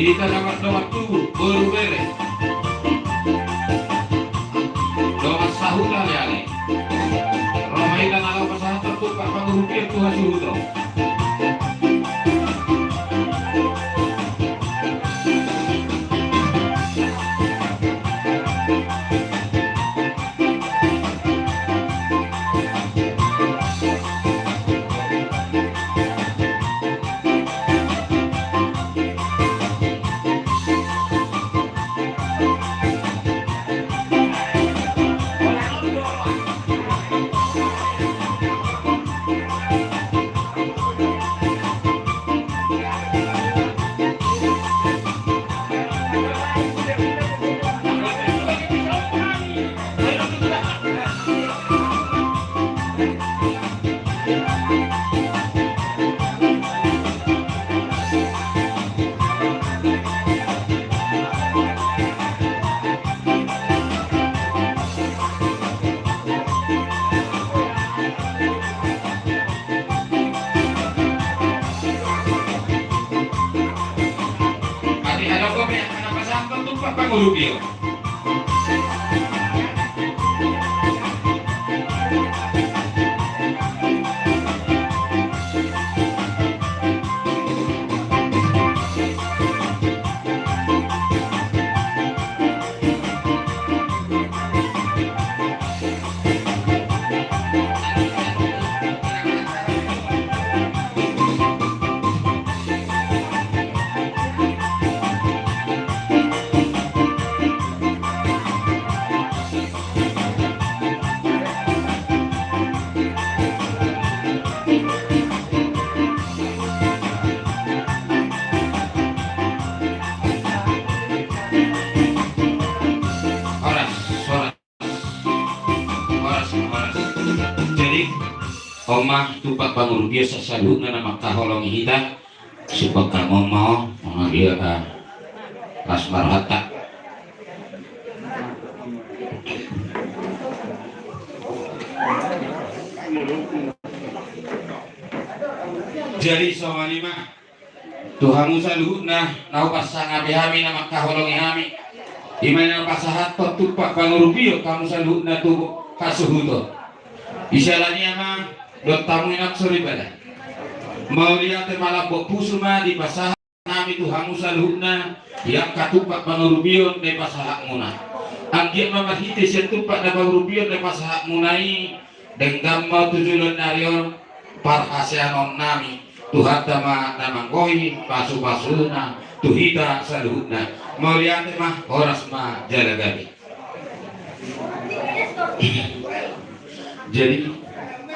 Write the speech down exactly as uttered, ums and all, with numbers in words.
Hita na mardongan tubu, boru bere. Dongan sahuta leale. Ro ma hita na laho pasahathon tumpak pangurupion tu hasuhuton. Ate, adong dope angka na pasahathon tumpak pangurupion? Horas, horas. Horas, horas. Jadi, on ma tumpak pangurupion saluhutna na mangkaholongi hita. Sumpah kamu mau mengambil, eh, las marhata. Jadi, songon i ma tu hamu saluhutna, na hupasangapi hami, na mangkaholongi hami. I ma na pasahathon tumpak pangurupion tu hamu saluhutna tu hasuhuton. Di siala ni i ma, dohot hamu inang soripada. Mauliate malambok pusu ma dipasahat nami tu hamu saluhutna, di angka tumpak pangurupion na dipasahatmuna. Anggiat ma marhite sian tumpak na pangurupion na dipasahatmuna i, denggan ma tu joloan ni ari on parhaseanon nami, Tuhanta ma na manggohi pasupasuna tu hita saluhutna. Mauliate ma, horas ma jala gabe. Jadi,